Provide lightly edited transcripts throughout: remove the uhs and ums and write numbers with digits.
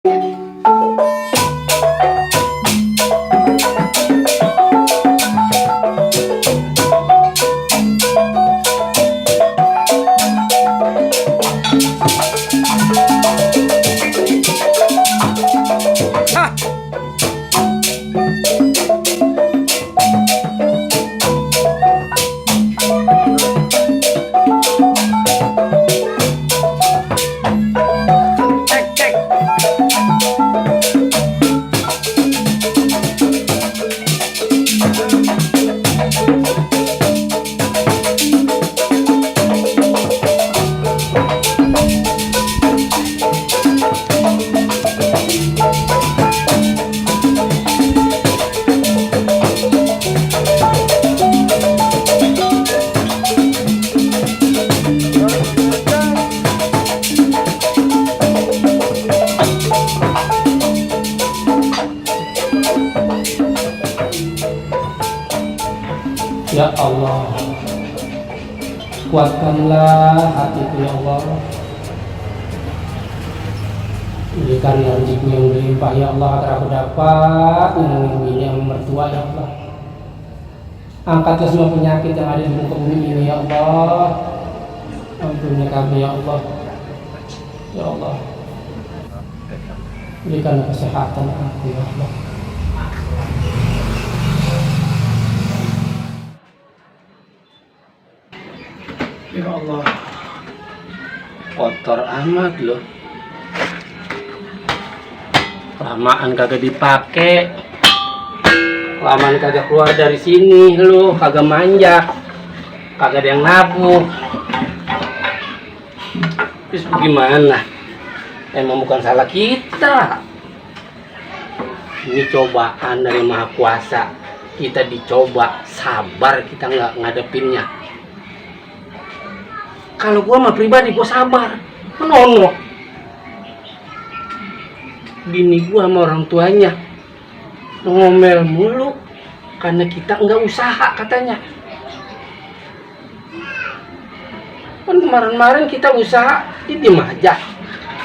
Ya Allah, kuatkanlah hatiku ya Allah. Berikan rezeki yang berlimpah ya Allah, agar aku dapat menanggung yang mertua ya Allah. Angkatlah semua penyakit yang ada di muka bumi ini ya Allah. Ampuni kami ya Allah. Ya Allah, berikan kesehatan aku ya Allah. Ya Allah, kotor amat loh. Kelamaan kagak dipakai, kelamaan kagak keluar dari sini loh, kagak manjak, kagak ada yang nabuh. Terus gimana? Emang bukan salah kita. Ini cobaan dari Maha Kuasa. Kita dicoba, sabar kita nggak ngadepinnya. Kalau gua mah pribadi gua sabar, menono. Bini gua sama orang tuanya ngomel mulu karena kita nggak usaha katanya. Kan kemarin-kemarin kita usaha, diem aja.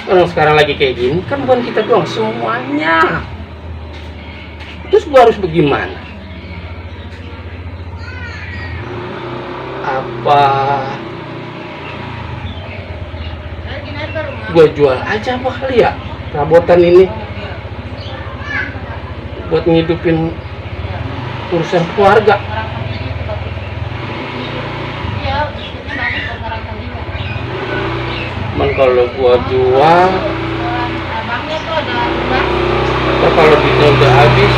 Orang sekarang lagi kayak gini, kan bukan kita doang, semuanya. Terus gua harus bagaimana? Apa gue jual aja apa kali ya perabotan ini buat ngidupin urusan keluarga. Cuman kalau gue jual, kalau duitnya udah habis,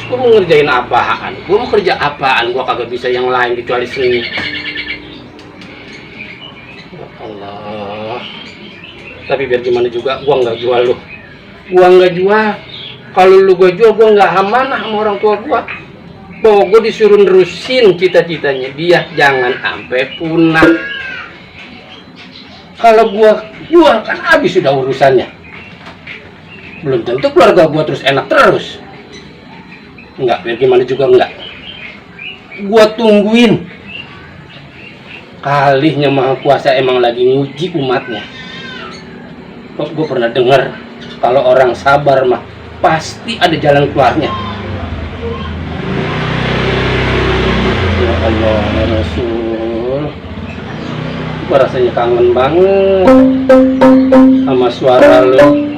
gue mau ngerjain apaan? Gue mau kerja apaan? Gue kagak bisa yang lain kecuali seni. Allah. Tapi biar gimana juga, gua nggak jual lu. Gua nggak jual. Kalau lu gua jual, gua nggak amanah sama orang tua gua. Bahwa gua disuruh nerusin cita-citanya dia, jangan sampai punah. Kalau gua jual kan habis sudah urusannya. Belum tentu keluarga gua terus enak terus. Enggak, biar gimana juga enggak. Gua tungguin. Kalihnya Maha Kuasa emang lagi nguji umatnya. Kok gue pernah dengar kalau orang sabar mah pasti ada jalan keluarnya. Ya Allah ya Rasul, gue rasanya kangen banget sama suara lo.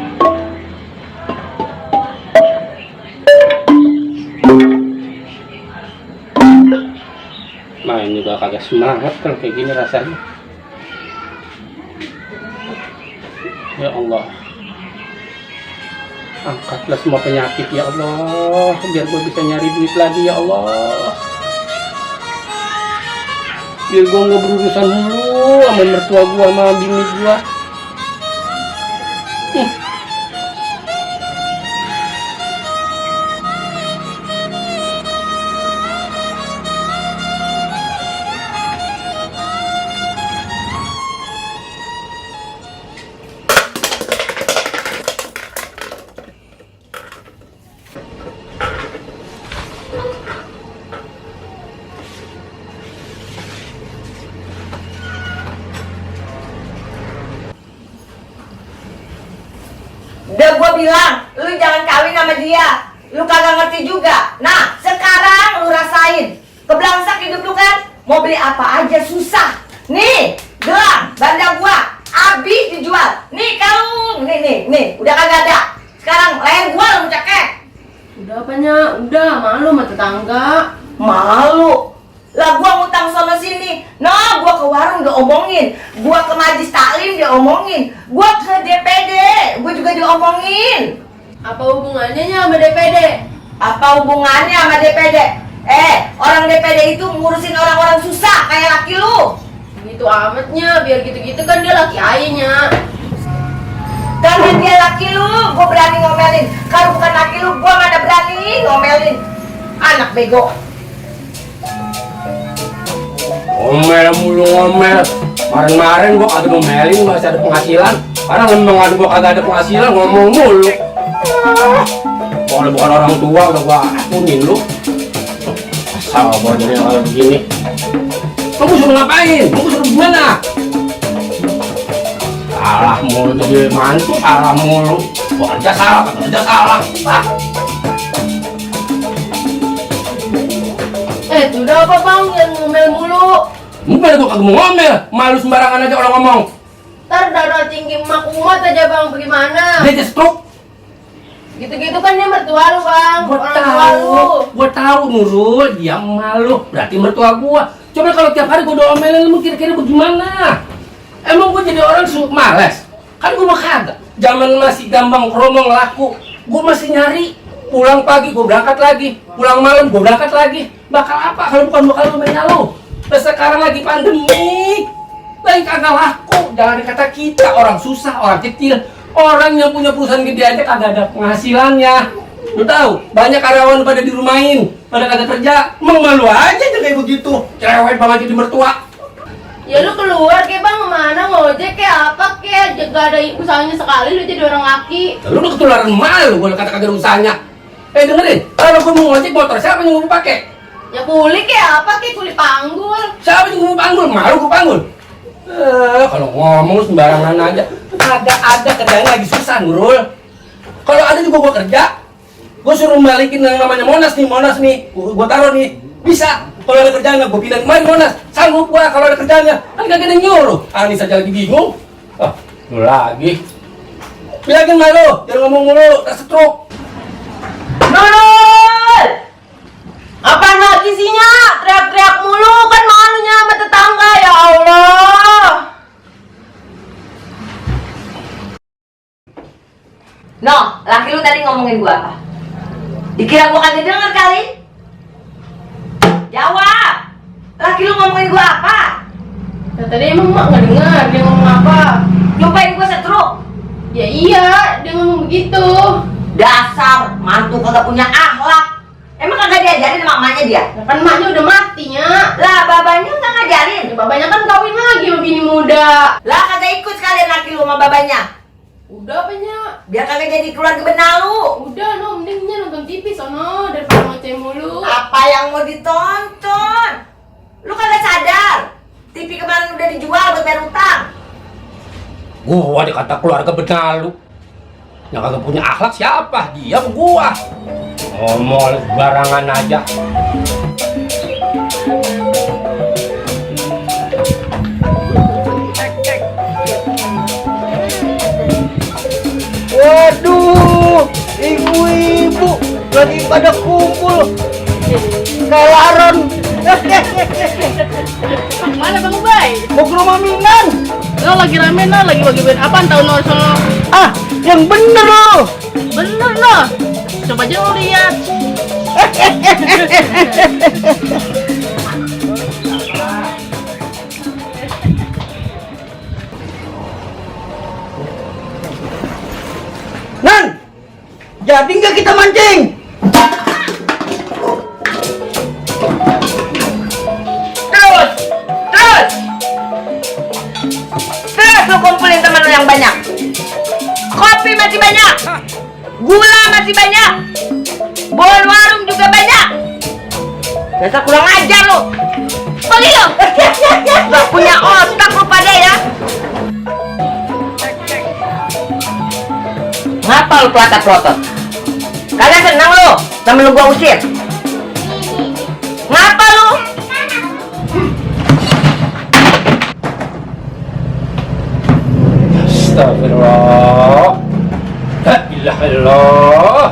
Main juga kagak semangat kalau kayak gini rasanya. Ya Allah, angkatlah semua penyakit ya Allah, biar gue bisa nyari duit lagi ya Allah. Biar gue nggak berurusan mulu sama mertua gue sama bini gue. bilang, lu jangan kawin sama dia. Lu kagak ngerti juga. Nah, sekarang lu rasain. Keblangsak hidup lu kan. Mau beli apa aja susah. Nih, gelang, banda gua. Habis dijual. Nih kalung. Nih. Udah kagak ada. Sekarang leher gua lu cekek. Udah apanya? Udah, malu sama tetangga. Malu. Lah gua ngutang sono sini. Nah, gua ke warung udah omongin. Gua ke majlis taklim dia omongin. Gua ke DPD, gua juga diomongin. Apa hubungannya sama DPD? Apa hubungannya sama DPD? Orang DPD itu ngurusin orang-orang susah kayak laki lu. Gitu amatnya, biar gitu-gitu kan dia laki ayahnya. Karena dia laki lu, gua berani ngomelin. Kalau bukan laki lu, gua mana berani ngomelin. Anak bego. Ngomel mulu ngomel. Kemarin gua kagak ngomelin, masih ada penghasilan. Karena memang gua kagak ada penghasilan, ngomong mulu. Kalau bukan orang tua udah gua akunin lu. Asal gua jadi kayak begini. Kamu suruh ngapain? Kamu suruh gimana? Salah mulu jadi mantu, salah mulu. Kerja salah, kerja salah. Itu udah apa bang, jangan ngomel mulu. Ngomel gua kagak mau ngomel, malu sembarangan aja orang ngomong. Ntar darah tinggi emak kumat aja bang, bagaimana? Dia just stroke. Gitu-gitu kan dia mertua lu bang, orang tua lu. Gua tahu Nurul, dia malu, berarti mertua gua. Coba kalau tiap hari gua domelin lu kira-kira bagaimana? Emang gua jadi orang males? Kan gua mah kagak. Zaman masih gampang kromong laku, gua masih nyari. Pulang pagi gua berangkat lagi, pulang malam gua berangkat lagi. Bakal apa kalau bukan bakal lu main lu? Terus sekarang lagi pandemi, lagi kagak laku. Jangan dikata kita orang susah, orang kecil. Orang yang punya perusahaan gede aja kagak ada penghasilannya. Lu tahu, banyak karyawan pada dirumahin, pada kagak kerja. Emang malu aja tuh kayak begitu. Cewek banget jadi mertua. Ya lu keluar ke bang, mana ngojek kayak apa kayak jaga ada usahanya sekali lu jadi orang laki. Lu udah ketularan malu kalau kata kagak ada usahanya. Dengerin, kalau gua mau ngojek motor siapa yang mau pakai? Ya kuli kayak apa kayak kuli panggul. Siapa yang mau panggul? Malu gua panggul. Kalau ngomong sembarangan aja. Kagak ada kerjaan lagi susah Nurul. Kalau ada juga gua kerja. Gua suruh balikin yang namanya Monas nih. Gua taruh nih. Bisa. Kalau ada kerjaan gua pindah kemarin Monas. Sanggup gua kalau ada kerjaannya. Kan kagak ada yang nyuruh. Anis aja lagi bingung. Lu lagi. Bilangin malu, jangan ngomong mulu, tak stroke. Nurul! Apaan lagi sih nya? Teriak-teriak mulu kan malunya sama tetangga ya Allah. No, laki lu tadi ngomongin gua apa? Dikira gua kagak denger kali? Jawab! Laki lu ngomongin gua apa? Ya, tadi emang mak nggak dengar dia ngomong apa? Nyobain gua setruk? Ya iya, dia ngomong begitu. Dasar mantu kagak punya akhlak. Emang kagak diajarin sama emaknya dia? Ya kan maknya udah matinya. Lah babanya nggak ngajarin. Ya babanya kan kawin lagi sama bini muda. Lah kagak ikut sekalian laki lu sama babanya. Udah apanya? Biar kagak jadi keluarga benalu. Udah no, mendingnya nonton TV sono daripada ngoceh mulu. Apa yang mau ditonton? Lu kagak sadar? TV kemarin udah dijual buat bayar utang. Gua dikata keluarga benalu. Yang kagak punya akhlak siapa? Dia apa gua? Ngomong barangan aja. Waduh, ibu-ibu lagi pada kumpul kelaron. Mana Bang Ubay? Mau ke rumah Minan. Lo lagi rame no, lagi bagi-bagi apaan tahun no sono? Ah, yang bener loh. Bener lo. Coba aja lo lihat. Nan, jadi nggak kita mancing? Terus lu kumpulin temen lu yang banyak. Kopi masih banyak. Gula masih banyak. Bon warung juga banyak. Dasar kurang ajar lu. Pergi lu. Gak punya otak lu pada ya. Ngapain Ngapa lu pelotot-pelotot? Kagak senang lu, temen lu gua usir. Ngapa lu? Astagfirullah. La ilaha illallah.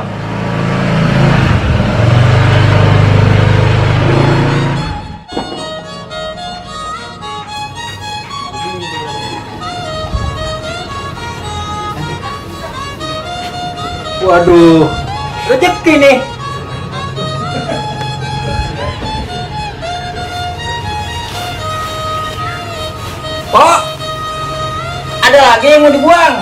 Waduh, rezeki nih. Pak, Ada lagi yang mau dibuang.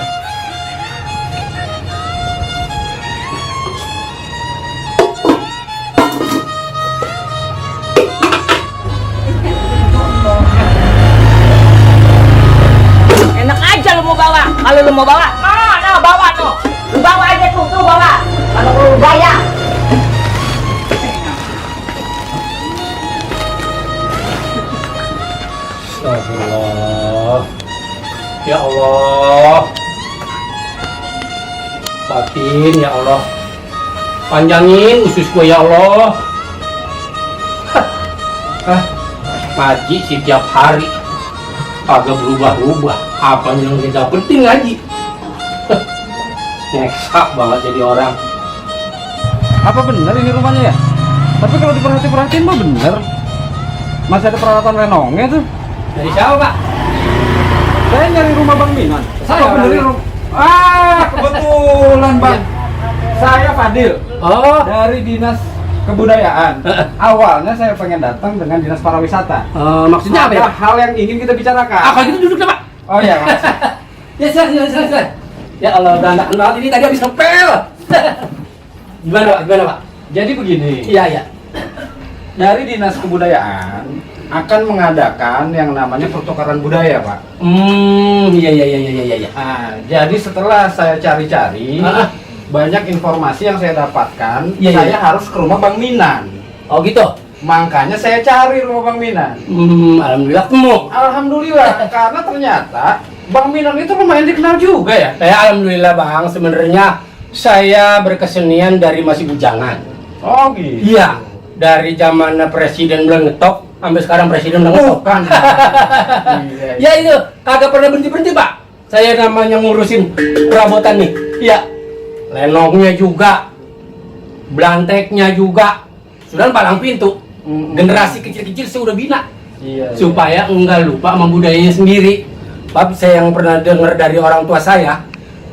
Enak aja lu mau bawa. Kalau lu mau bawa, no, bawa no. Lu bawa aja tuh bawa. Kalau lu bayar. Astagfirullah. Ya Allah. Batin ya Allah. Panjangin usus gua ya Allah. Ngaji setiap hari. Kagak berubah-ubah. Apa yang kita penting ngaji. Nyeksa banget jadi orang. Apa benar ini rumahnya ya? Tapi kalau diperhatiin mah bener. Masih ada peralatan renongnya tuh. Dari siapa, Pak? Saya nyari rumah Bang Minan. Saya Apa benerin orangnya. kebetulan Bang. Saya Fadil Oh, dari Dinas Kebudayaan. Awalnya saya pengen datang dengan Dinas Pariwisata. maksudnya apa ya, Ada Pak? hal yang ingin kita bicarakan. Kalau gitu duduk dah, Pak. Oh iya, makasih. Ya, silakan. Ya Allah, udah anak kenal ini tadi habis ngepel. Gimana, Pak? Jadi begini, Iya. dari Dinas Kebudayaan akan mengadakan yang namanya pertukaran budaya, Pak. Iya. Nah, jadi setelah saya cari-cari, Ah. banyak informasi yang saya dapatkan, Iya, saya iya. harus ke rumah Bang Minan. Oh gitu. Makanya saya cari rumah Bang Minan. Alhamdulillah ketemu. Alhamdulillah, karena ternyata Bang Minan itu lumayan dikenal juga ya. Alhamdulillah Bang, sebenarnya saya berkesenian dari masih bujangan. Oh gitu. Iya, dari zaman presiden belum ngetop sampai sekarang presiden udah ngetop. Bukan. Iya, iya. Ya itu, kagak pernah berhenti Pak. Saya namanya ngurusin perabotan nih. Iya. Lenongnya juga, blanteknya juga, sudah palang pintu. Generasi kecil-kecil saya udah bina Iya. supaya enggak lupa sama budayanya sendiri. Tapi saya yang pernah dengar dari orang tua saya,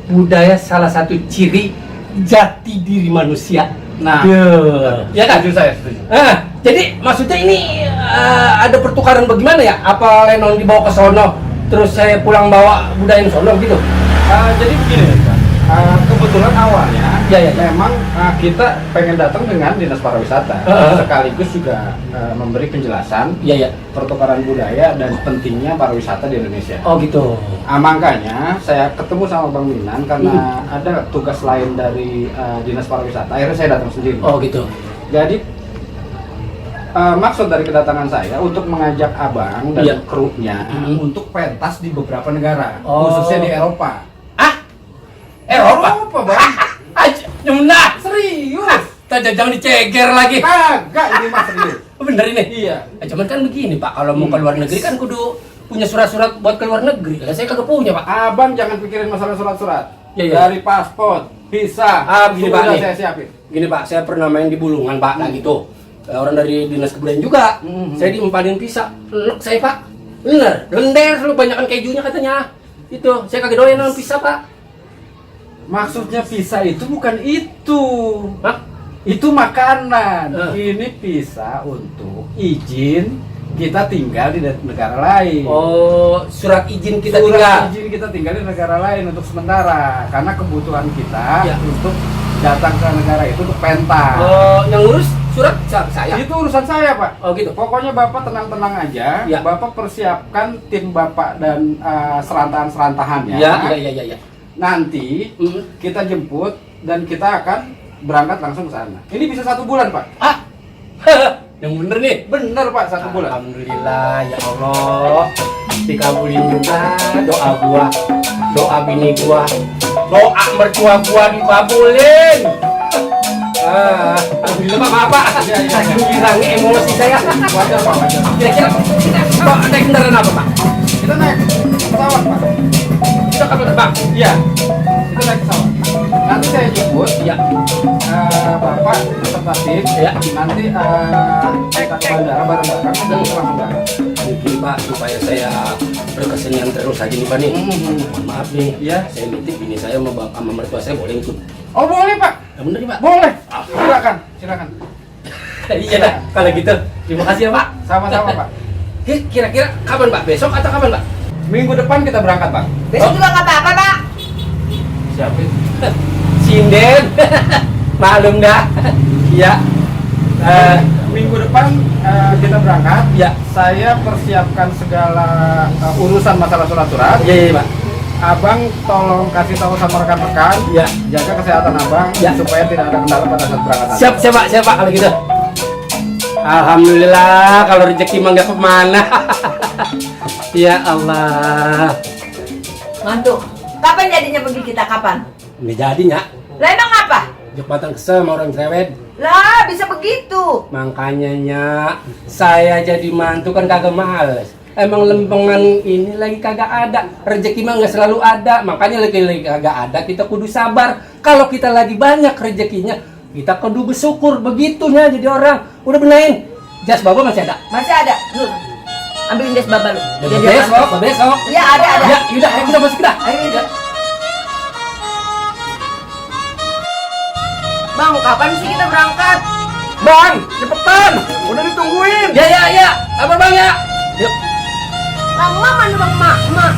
budaya salah satu ciri jati diri manusia. Nah, ya kan? setuju saya setuju. Jadi maksudnya ini ada pertukaran bagaimana ya? Apa lenong dibawa ke sono, terus saya pulang bawa budaya sono gitu? Jadi begini, Pak. Kebetulan awalnya Ya. memang kita pengen datang dengan Dinas Pariwisata, sekaligus juga memberi penjelasan Iya. pertukaran budaya dan pentingnya pariwisata di Indonesia. Oh gitu. Makanya saya ketemu sama Bang Minan karena ada tugas lain dari Dinas Pariwisata. Akhirnya saya datang sendiri. Oh gitu. Jadi maksud dari kedatangan saya untuk mengajak abang dan Iya. krunya untuk pentas di beberapa negara, Oh. khususnya di Eropa. Eropa, Bang? Aja, nyemnah. Serius? Jangan diceger lagi. Kagak, ini mas serius. Bener ini? Iya. Cuman kan begini Pak, kalau mau ke luar negeri kan kudu punya surat-surat buat ke luar negeri. Lah saya kagak punya Pak. Abang jangan pikirin masalah surat-surat. Iya. Dari paspor, visa, Begini Pak sudah nih. saya siapin. Gini Pak, saya pernah main di Bulungan Pak, nah gitu. Orang dari Dinas Kebudayaan juga. Saya diempanin visa. Enak saya Pak. Bener, lender lu banyakan kejunya katanya. Itu, saya kagak doyan sama visa Pak. Maksudnya visa itu bukan itu. Hah? Itu makanan. Eh. Ini visa untuk izin kita tinggal di negara lain. Oh, surat izin kita Surat tinggal. izin kita tinggal di negara lain untuk sementara karena kebutuhan kita Ya. untuk datang ke negara itu untuk pentas. Oh, yang ngurus surat saya. Itu urusan saya, Pak. Oh gitu. Pokoknya Bapak tenang-tenang aja. Ya. Bapak persiapkan tim Bapak dan serantahan-serantahannya. Iya. Nanti kita jemput dan kita akan berangkat langsung ke sana. Ini bisa 1 bulan, Pak. Ah. Yang bener nih. Bener, Pak, 1 bulan. Alhamdulillah ya Allah. Dikabulin juga doa gua, doa bini gua. Doa mertua gua dikabulin. Alhamdulillah Pak, maaf Pak. Mengurangi emosi saya. Wajar Pak, wajar. Kira-kira kita naik kendaraan apa Pak? Kita naik pesawat Pak. Kita kapan terbang? Iya, kita naik pesawat. Nanti saya jemput. Iya. Bapak tetap pasif. Iya. Nanti kita ke bandara bareng-bareng dan langsung berangkat. Mungkin Pak, supaya saya berkesenian terus aja nih Pak nih. Mohon maaf nih, Iya. saya nitip ini saya sama bapak sama mertua saya boleh ikut. Oh boleh Pak, Ya bener nih Pak. boleh. Silakan, silakan. Iya dah, kalau gitu. Terima kasih ya Pak. Sama-sama Pak. Kira-kira kapan Pak? Besok atau kapan Pak? Minggu depan kita berangkat Pak. Besok juga nggak apa-apa, Pak. Siapa itu? Sinden. Maklum dah. Iya. Minggu depan kita berangkat. Ya. Saya persiapkan segala urusan masalah surat-surat. Iya, iya Pak. Abang tolong kasih tahu sama rekan-rekan. Ya. Jaga kesehatan abang Ya. supaya tidak ada kendala pada saat berangkat. Siap, siap Pak, siap Pak kalau gitu. Alhamdulillah kalau rezeki mah nggak kemana. Ya Allah. Mantu, kapan jadinya pergi kita kapan? Nggak jadinya. Lah emang apa? Jok batang kesel sama orang cerewet. Lah bisa begitu. Makanya Nyak, saya jadi mantu kan kagak males. Emang lempengan ini lagi kagak ada. Rezeki mah nggak selalu ada. Makanya lagi kagak ada, kita kudu sabar. Kalau kita lagi banyak rezekinya, kita kudu bersyukur. Begitunya jadi orang. Udah benain. Jas baba masih ada. Masih ada. Lu ambilin jas baba lu. Jadi Besok, orang. besok. Ya ada. Ya, yaudah, ayo kita masuk dah. Ayo, Ya. Bang, kapan sih kita berangkat? Bang, cepetan. Udah ditungguin. Ya, ya, ya. Apa bang ya? Yuk. Lama mana bang, mak.